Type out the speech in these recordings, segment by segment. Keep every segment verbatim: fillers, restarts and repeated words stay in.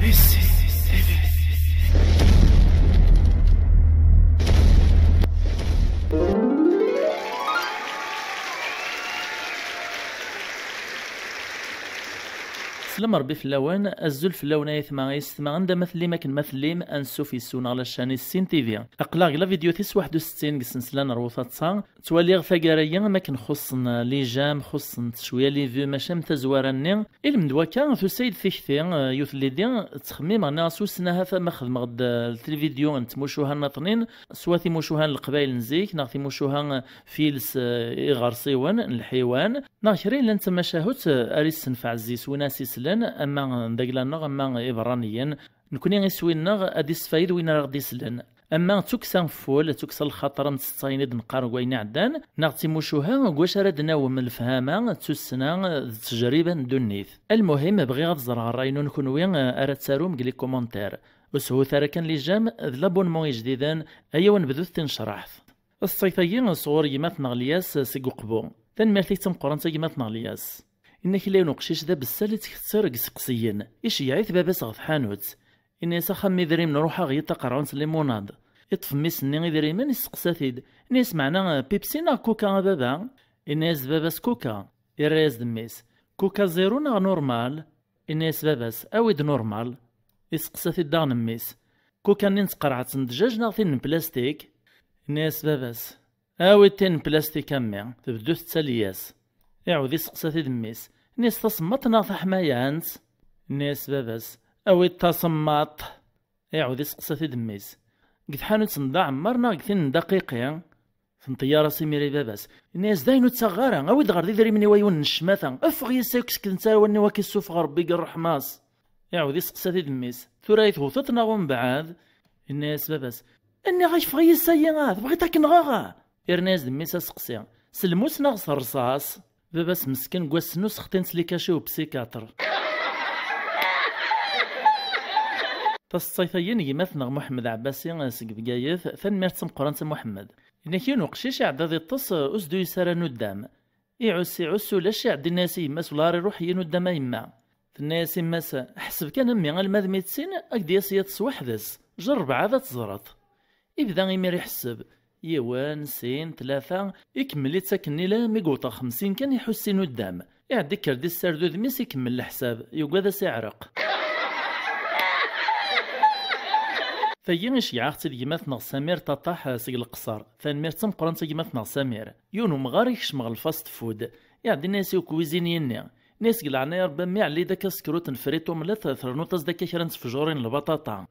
Slam Rebbi fell-awen, azul fell-awen ay atma ay yessetma, anda ma tellim akken ma tellim, ansuf yes-wen ɣer la chaîne Issin T V. Aql-aɣ deg la vidéo tis waḥed u settin deg ssensla n Rwu Taḍsa. Ttwaliɣ taggara-yi am akken xuṣṣen, eh, les j'aime, xuṣṣent cwiya les vues, maca am tazwara-nni. Ilmend wakka, tusa-yi-d tikti, eh, yiwet lidi, ttxemmimeɣ, nniɣ-as wissen ahat ma xedmeɣ-d, eh, tilvidyu n tmucuha nniḍnin, swa timucuha n Leqbayel n zik, neɣ timucuha, eh, f yiles, eh, iɣersiwen, n lḥiwan, neɣ kra yellan d tamacahut, eh, ara yessenfeɛ zzi-s win ara s-islen, ama d agla-nneɣ, ama iberraniyen. Nekni iswi-nneɣ ad d-isfayed win ara ɣ-d-islen. Ama d tukksa n fful, d tukksa n lxaṭer am tsettayin i d-neqqar deg wayen iɛeddan, neɣ d timucuha deg wacu ara d-nawem lefhama d tussna d ttejriba n ddunit. Almuhim, bɣiɣ ad ẓreɣ ṛṛay-nwen kenwi, eh, ara d-tarum deg les commentaires. Ur shut ara kan les j'aime d l'abonnement ijdiden, ayaw ad nebdut tinecraḥt. Taseṭṭayt-agi sɣur gma-tneɣ Lyas seg Uqbu. Tanemmirt-ik d tameqqrant a gma-tneɣ Lyas. Inna-k la yiwen uqcic d abessal ittkettir deg iseqsiyen, iceyyeɛ-it baba-s ɣer tḥanut. Inna-yas: "Axxam n idrimen, ruḥ aɣ-yi-d taqerɛunt n limunad." Iṭṭef mmi-s-nni idrimen, isteqsa-t-id. Inna-yas: "Meɛna Pepsi neɣ Coca a baba?" Inna-yas-d baba-s: "Coca." Irra-yas-d mmi-s: "Coca zéro neɣ normal?" Inna-yas baba-s: "Awi-d normal." Isteqsa-t-id daɣen mmi-s: "Coca-nni n tqerɛet n ddjaj neɣ tin n plastik?" Inna-yas baba-s: "Awi-d tin n plastik a mmi, tebdu tettali-yas." Iɛawed isteqsa-t-id mmi-s: "Inna-yas tasemmaḍt neɣ taḥmayant?" Inna-yas baba-s: "Awi-d tasemmaḍt." Iɛawed isteqsa-t-id mmi-s: "Deg tḥanut n Dda Ɛemmar neɣ deg tin n Dda Qiqi?" Tenṭeyyaṛ-as imir i baba-s. Inna-yas: "D ayen ur ttaɣeɣ ara, awi-d ɣer d idrimen-iw ay win n ccmata, ffeɣ yis-s, ay ur k-seknent ara wallen-iw, ad k-issufeɣ Ṛebbi deg ṛṛeḥma-s." Iɛawed isteqsa-t-id mmi-s: "Tura i tewteḍ neɣ umbeɛd?" Inna-yas baba-s: "Nniɣ-ak ffeɣ yis-s ay ah, tebɣiḍ ad k-nɣeɣ ah?" Irna-yas-d mmi-s aseqsi: "S lmus neɣ s rrṣaṣ?" Baba-s meskin deg wass-n ur sextin-t les cachets u psychiatre. Taseṭṭayt-agi n gma-tneɣ Muḥemmed Ɛebbasi seg Bgayet, tanemmirt tameqqrant a Muḥemmed. Inna-k yiwen uqcic iɛedda ad iṭṭes, ur s-d-uyes ara nuddam. Iɛuss, iɛuss, ulac, iɛedda inna-yas i yemma-s: "Wellah ara iruḥ yinuddam a yemma." Tenna-yas yemma-s: "Ḥseb kan a mmi, alma d mitin, ad k-d-yas yiḍes weḥd-s, jerreb ɛad ad teẓreḍ." Ibda imir iḥesseb, yiwen, sin, tlata, ikemmel-itt akken ila mi yewweḍ ɣer xemsin kan iḥuss inuddam. Iɛedda ikker-d issard udem-is, ikemmel leḥsab, yugad ad s-iɛreq. Tagi iceyyeɛ-aɣ-tt-id gma-tneɣ Samir Taṭaḥ seg Leqṣer. Tanemmirt d tameqqrant a gma-tneɣ Samir. Yiwen umɣar ikcem ɣer lfast food. Iɛedda inna-yas i ukwizini-nni. Inna-yas: "Deg leɛnaya Ṛebbi a mmi, ɛelli-d akka sekrut n frit omelette, ternuḍ-as-d akka kra n tefjurin n lbaṭaṭa."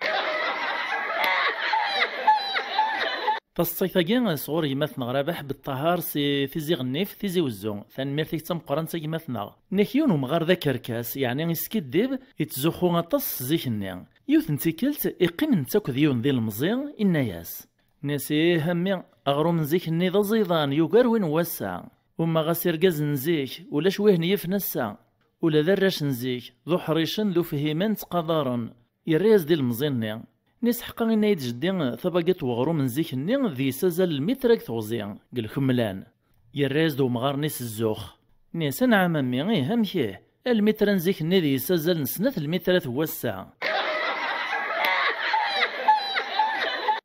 Taseṭṭayt-agi sɣur gma-tneɣ Rabaḥ Beṭṭahar si Tizi Ɣennif, Tizi Wezzu. Tanemmirt-ik d tameqqrant a gma-tneɣ. Inna-k yiwen umɣar d akerkas, yeɛni iskiddib, ittzuxxu aṭas s zik-nni. Yiwet n tikkelt, iqqim netta akked yiwen d ilemẓi, inna-yas: Inna-yas: "Ih a mmi, aɣrum n zik-nni d aẓidan, yugar win n wass-a. Umma ɣas irgazen n zik, ulac wihen yifen ass-a. Ula d arrac n zik, d uḥricen, d ufhimen, ttqadaren." Yerra-yas-d ilemẓi-nni. Inna-yas: "Ḥqa inna-yi-d jeddi, tabagiṭ n weɣrum n zik-nni deg-s azal lmitr deg teɣzi, deg lkemlan." Yerra-yas-d umɣar-nni s zzux. Inna-yas: "Anɛam a mmi, ih, amek ih? Lmitr n zik-nni deg-s azal n snat lmitrat n wass-a."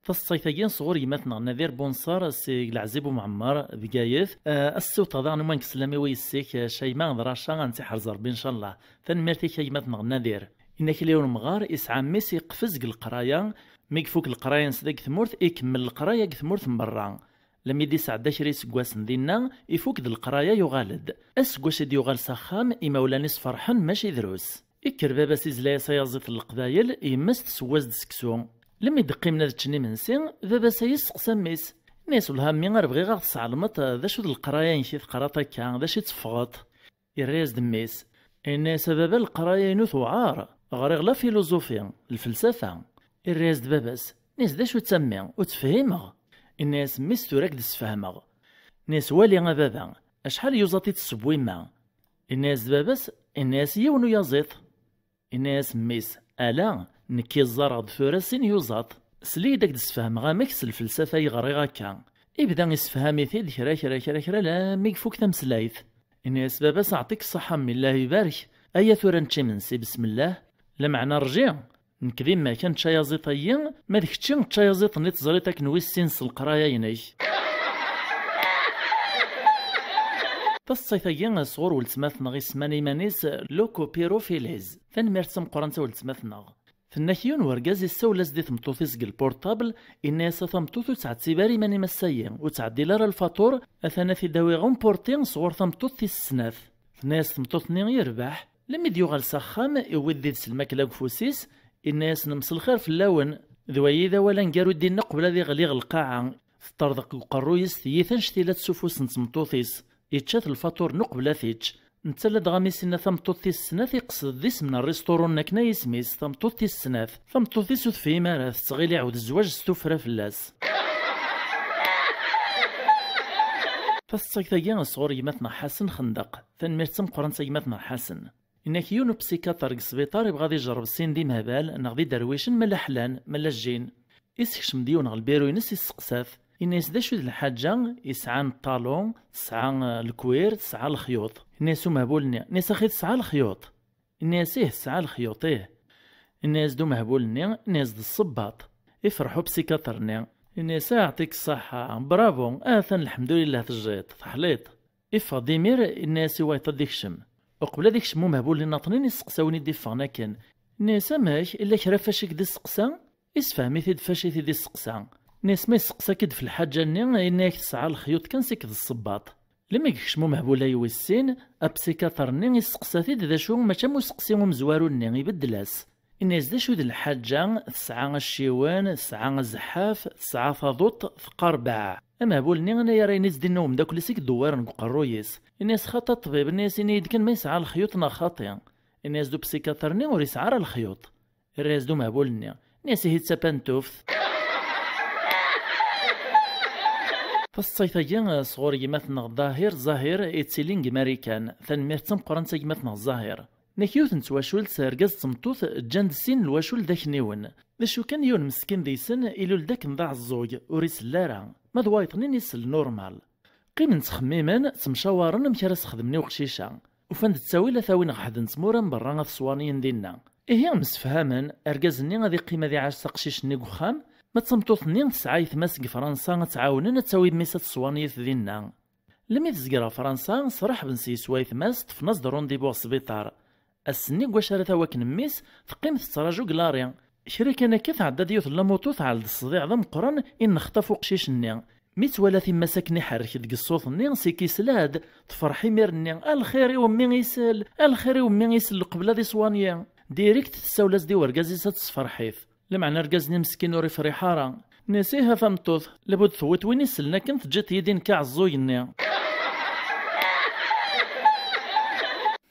Taseṭṭayt-agi sɣur gma-tneɣ Nadir Bunṣar seg Leɛzib Umɛemmar, Bgayet. Eh, ad s-ssiwṭeɣ daɣen umwan deg sslam i wayes-ik, eh, Cayma d Raca, ad tt-iḥrez Ṛebbi ncallah. Tanemmirt-ik a gma-tneɣ Nadir. Inna-k la yiwen umɣar, isɛa mmi-s iqfez deg leqraya, mi ifuk leqraya-ines deg tmurt, ikemmel leqraya deg tmurt n berra. Lami d-isɛedda kra iseggasen dinna, ifuk-d leqraya, yuɣal-d. Aseggas i d-yuɣal s axxam, imawlan-is ferḥen, mačči drus. Ikker baba-s izla-yas ayaẓiḍ n Leqbayel, yemma-s tesseww-as-d seksu. Lami d-qqimen ad ččen imensi, baba-s a yesseqsa mmi-s. Inna-yas: "Wellah a mmi, ar bɣiɣ ad ɣ-tesɛelmeḍ d acu d leqraya-inek i teqraḍ akka, d acu i teffɣeḍ?" Irra-yas-d mmi-s, inna-yas: "A baba, leqraya-inu tewɛer, ɣriɣ la philosophie, lfelsafa." Irra-yas-d baba-s, inna-yas: "D acu-tt a mmi? Ur tt-fhimeɣ." Inna-yas mmi-s: "Tura ad k-d-sfehmeɣ." Inna-yas: "Wali a baba, acḥal yuẓaḍ i tesseww yemma?" Inna-yas-d baba-s, inna-yas: "Yiwen uyaziḍ." Inna-yas mmi-s: "Ala, nekk iẓẓareɣ-d tura sin yuẓaḍ. Sel-iyi-d ad k-d-sfehmeɣ amek s lfelsafa i ɣriɣ akka." Ibda isefham-it-id kra, kra, kra, kra, lami ifuk tameslayt. Inna-yas baba-s: "Aɛṭik ṣṣeḥḥa, mmi, Allah ibarek. Aya tura nečč imensi, besmellah. Lameɛna rji, Nekk d yemma-k ad nečč ayaẓiḍ-agi, ma d kečči ečč ayaẓiḍ-nni teẓriḍ akken wis sin s leqraya-inek. Taseḍsayt-agi sɣur weltma-tneɣ isemman iman-is Loko Piro Feliz. Tanemmirt tameqqrant a weltma-tneɣ. Tenna-k yiwen wergaz issawel-as-d i tmeṭṭut-is deg lpurṭabl, inna-yas: "A tameṭṭut, ur ttɛettib ara iman-im ass-agi, ur ttɛeddil ara lfaṭur, atan ad t-id-awiɣ emporté sɣur tameṭṭut tis snat." Tenna-yas tmeṭṭut-nni: "Yerbeḥ." Lemmi d-yuɣal s axxam, iwwi-d did-s lmakla deg ufus-is, inna-yasen: "Mselxir fell-awen." D wayi i d awal aneggaru i d-inna qbel ad iɣliɣ lqaɛa. Teṭṭerḍeq deg uqerruy-is tyita annect-ila s ufus n tmeṭṭut-is. Ičča-t lfaṭur-nni uqbel ad t-ičč. Netta ladɣa mi s-inna tameṭṭut tis snat, iqsed-d isem n rrisṭurun akken ay isem-is, tameṭṭut tis snat. Tameṭṭut-is ur tefhim ara, tettɣil iɛawed zzwaǧ s tuffra fell-as. Taseḍsayt-agi sɣur gma-tneɣ Ḥasen Xendeq. Tanemmirt d tameqqrant a gma-tneɣ Ḥasen. Inna-k yiwen upsikiaṭr deg sbiṭar ibɣa ad ijerreb sin d imehbal neɣ d iderwicen ma la ḥlan, ma la jjin. Isekcem-d yiwen ɣer lbiru-ines, isseqsa-t. Inna-yas: "D acu i d lḥaǧa yesɛan ṭṭalu, tesɛa, eh, lekwir, tesɛa lexyuṭ?" Inna-yas umehbul-nni: "Inna-yas axi tesɛa lexyuṭ?" Inna-yas: "Ih, tesɛa lexyuṭ, ih." Inna-yas-d umehbul-nni, inna-yas: "D ssebbaṭ." Ifreḥ upsikiaṭr-nni. Inna-yas: "Aɛṭik ṣṣeḥḥa, bravo, atan lḥemdulillah tejjiḍ, teḥliḍ." Iffeɣ-d imir, inna-yas i wayeḍ ad ikcem. Uqbel ad ikcem umehbul-nni nnaṭnin, isseqsa win i d-iffɣen akken. Inna-yas: "Amek, illa kra fac i k-d-isseqsa?" Isfehm-it-id fac i t-id-isseqsa. Inna-yas: "Ma isseqsa-k-id f lḥaǧa-nni, inna-yak tesɛa lexyuṭ kan, seg d ssebbaṭ." Lemmi yekcem umehbul-a i wis sin, apsikiaṭr-nni isseqsa-t-id d acu, mačči am useqsi umezwaru-nni, ibeddel-as. Inna-yas: "D acu d lḥaǧa? Tesɛa acciwen, tesɛa azeḥḥaf, tesɛa taḍuṭ, teqqar beɛ." Amehbul-nni, anagar ayen i s-d-inna umeddakel-is i yedewwaren deg uqerruy-is. Inna-yas: "Xaṭi a ṭṭbib, inna-yas, ini-yi-d kan ma yesɛa lexyuṭ neɣ xaṭi." Inna-yas-d upsikiaṭr-nni: "Ur yesɛi ara lexyuṭ." Irra-yas-d umehbul-nni, inna-yas: "Ihi d tapantuft." Taseḍsayt-agi sɣur gma-tneɣ Dahir Zahir, ittilin deg Marikan. Tanemmirt d tameqqrant a gma-tneɣ Zahir. Nek yiwet n twacult, argaz d tmeṭṭut, ǧǧan-d sin n lwacul d akniwen. D acu kan, yiwen meskin deg-sen ilul-d akken d aɛeẓẓug, ur isell ara. Ma d wayeḍ-nni isell normal. Qqimen ttxemmimen, ttemcawaren amek ara s-xedmen i uqcic-a. Ufan-d ttawil ad t-awin ɣer ḥedd n tmura n berra ad t-swanyen dinna. Ihi msefhamen, argaz-nni ad iqqim ad iɛac s aqcic-nni deg uxxam, ma d tameṭṭut-nni tesɛa ayetma-s deg Fransa ad tt-ɛawnen ad tawi mmi-s ad t-teswaniyet dinna. Lemmi tezger ɣer Fransa, sraḥben s yes wayetma-s, ṭṭfen-as-d rendez-vous ɣer sbiṭar. Ass-nni deg wacu ara tawi akken mmi-s, teqqim tettraǧu deg lari. Kra kan akka tɛedda-d yiwet n lamuṭu tɛell-d ṣṣdiɛ d ameqqran, innexṭaf uqcic-nni. Mi twala timma-s akken iḥerrek deg ṣṣut-nni, sik isla-d, tefreḥ imir-nni: "A lxir i wemmi isell, a lxir i wemmi isell qbel ad iṣwanyi." Direct tessawel-as-d i wergaz-is ad tessefreḥ-it. Lameɛna argaz-nni meskin ur ifriḥ ara. Nniɣ-as: "Ih a tameṭṭut, labud tewwiḍ win isellen akken teǧǧiḍ yid-i nekk aɛeẓẓug-nni."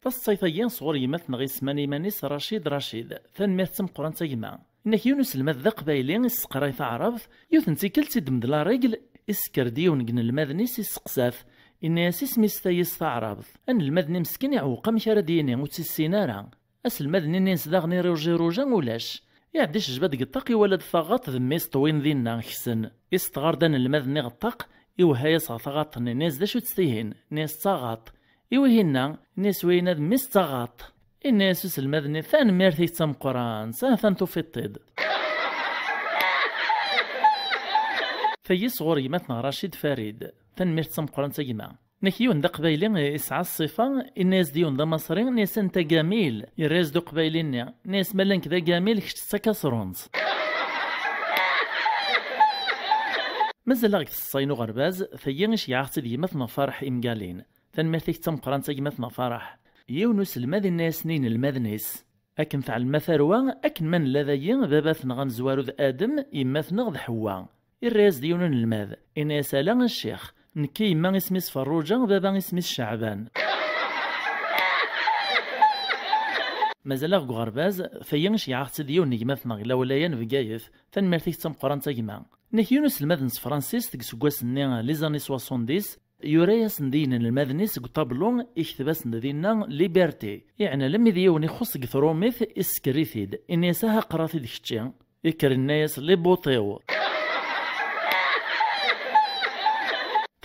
Taseḍsayt-agi sɣur gma-tneɣ isemman iman-is Racid Racid. Tanemmirt d tameqqrant a gma. Inna-k yiwen uselmad d aqbayli isseqray taɛrabt, yiwet n tikkelt iddem-d la règle, isekker-d yiwen deg inelmaden-is isseqsa-t. Inna-yas: "Isem-is tayist taɛrabt?" Anelmad-nni meskin iɛewweq amek ara d-yini, ur tt-issin ara. Aselmad-nni inna-yas daɣen: "Iruja iruja ulac." Iɛedda icejba-d deg ṭṭaq, iwala-d taɣaṭ d mmi-s ṭwin dinna, ksen. Iseṭɣer-d anelmad-nni ɣer ṭṭaq, iwehha-yas ɣer taɣaṭ-nni, inna-yas: "D acu-tt tihin?" Inna-yas: "D taɣaṭ." I wihinna, inna-yas wihin: "D mmi-s d taɣaṭ." Inna-yas uselmad-nni: "Tanemmirt-ik d tameqqrant, atan tufiḍ-t-id." Tagi sɣur gma-tneɣ Racid Farid. Tanemmirt d tameqqrant a gma. Nek yiwen d aqbayli isɛa ṣṣifa, inna-yas-d yiwen d amaṣri, inna-yas: "Anta gamil?" Yerra-yas-d uqbayli-nni, inna-yas: "Ma llan-k d agamil, kečč d takasrunt." Mazal-aɣ deg tseḍsa-inu uɣerbaz, tagi iceyyeɛ-aɣ-tt-id gma-tneɣ Fareḥ Imgalin. Tanemmirt-ik d tameqqrant a gma-tneɣ Fareḥ. Yiwen uselmad inna-yasen i yinelmaden-is: "Akken tɛellem a tarwa, akken ma nella dagi, baba-tneɣ amezwaru d Adem, yemma-tneɣ d Ḥewwa." Irra-yas-d yiwen unelmad, inna-yas: "Ala a ccix, nekki yemma isem-is Ferruǧa, baba isem-is Ceɛban." Mazal-aɣ deg uɣerbaz, tagi iceyyeɛ-aɣ-tt-id yiwen n gma-tneɣ deg Lawlaya n Bgayet. Tanemmirt-ik d tameqqrant a gma. Nek yiwen uselmad n tefransist deg useggas-nni, les années soixante-dix, yura-yasen-d i yinelmaden-is deg uṭablu, ikteb-asen-d dinna Liberté. Yeɛni, lemmi d yiwen ixuṣ deg trumit, isker-it-id. Inna-yas: "Aha, qqar-it-id kečči." Ikker inna-yas: "Libuṭ-iw."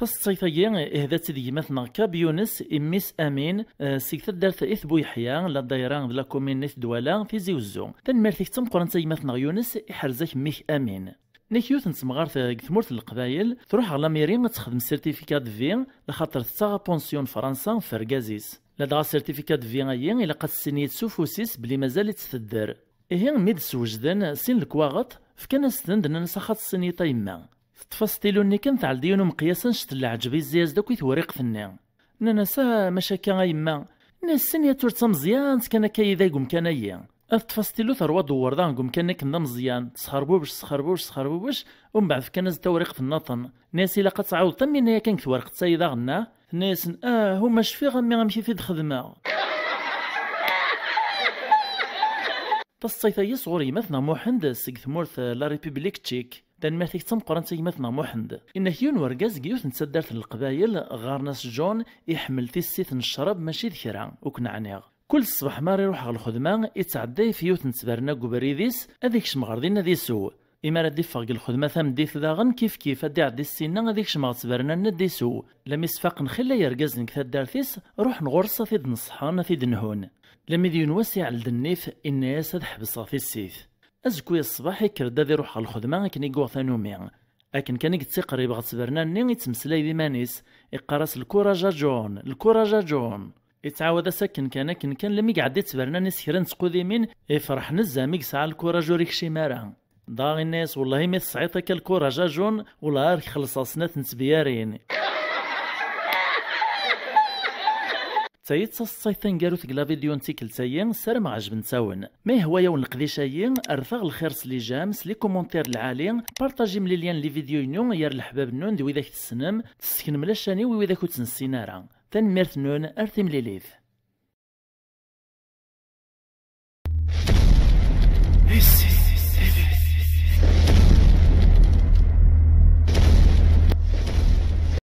Taseḍsayt-agi ihda-tt-id gma-tneɣ Kab Yunes, i mmi-s Amin, eh, seg taddart It Buyeḥya, la dayra d la commune n It Dwala, Tizi Uzzu. Tanemmirt-ik d tameqqrant a gma-tneɣ Yunes, iḥrez-ak mmi-k Amin. Nek yiwet n temɣart deg tmurt n Leqbayel, truḥ ɣer lamiri ad texdem certificat de vie, laxaṭer tettaɣ apensyon n Fransa ɣef urgaz-is. Ladɣa certificat de vie-ayi ilaq ad tessinyiḍ s ufus-is belli mazal-itt tedder. Ihi, mi d-swejden sin lekwaɣeḍ, fkan-as-ten-d, nnan-as: "Axaṭ tessinyiḍ a yemma." Teṭṭef astilu-nni kan, tɛell-d yiwen umeqyas annect n leɛǧeb, izzi-as-d akk i tewriqt-nni. Nnan-as: "Ah, maca akka a yemma." Nnan-as: "Ssinyiḍ ur d tameẓyant kan akka yid-i deg umkan-ayi." Ad teṭṭef astilu, terwa dewwer daɣen deg umkan akken d ameẓyan, tesxerbubec, tesxerbubec, tesxerbubec, umbeɛd fkan-as-d tawriqt nnaṭen. Nnan-as: "Ilaq ad tɛawdeḍ am winna yakan deg twerqet-ayi daɣen, ah?" Tenna-yasen: "Ah, uma cfiɣ a mmi amek i t-id-xedmeɣ." Taseḍsayt-agi sɣur gma-tneɣ Muḥend seg tmurt, eh, la République Tchèque. Tanemmirt-ik d tameqqrant a gma-tneɣ Muḥend. Inna-k yiwen wergaz deg yiwet n taddart n Leqbayel, ɣɣaren-as John, iḥemmel tissit n ccrab mačči d kra, ur ken-ɛniɣ. Kul ṣṣbeḥ mi ara iruḥ ɣer lxedma, ittɛedday ɣef yiwet n ttberna deg ubrid-is, ad ikcem ɣer din ad isew. Imi ara d-iffeɣ deg lxedma tameddit daɣen, kif kif ad d-iɛeddi ssinna ad ikcem ɣer ttberna-nni ad d-isew. Lami sfaqen xilla yergazen deg taddart-is, ruḥen ɣur-s ad t-id-neṣḥen, ad t-id-nhun. Lami d yiwen wass iɛell-d nnif, inna-yas: "Ad ḥebseɣ tissit." Azekka-ya ṣṣbeḥ ikker-d ad iruḥ ɣer lxedma akken i yuɣ tanumi. Akken kan i yettiqrib ɣer ttberna-nni, ittmeslay d iman-is, iqqar-as: "Lkuraj a John, lkuraj a John." Ittɛawad-as akken kan, akken kan, lami iɛeddi ttberna-nni s kra n tqudimin, ifreḥ nezzeh mi yesɛa lkuraj ur ikcim ara. Dɣa inna-yas: "Wellah imi tesɛiḍ akka lkuraj a John, wellah ar k-xellṣeɣ snat n tebyarin." D tayi d taseḍsayt taneggarut deg la vidéo n tikkelt-ayi, ssarameɣ ɛejbent-awen. Ma yehwa-yawen leqdic-ayi, rret-aɣ lxir s les j'aime, s les commentaires lɛali, partajim les liens n les vidéos-inu gar leḥbab-nnun d widak tessnem, tesseknem la chaîne-iw i widak ur tt-nessin ara. Tanemmirt-nnun, ar timlilit.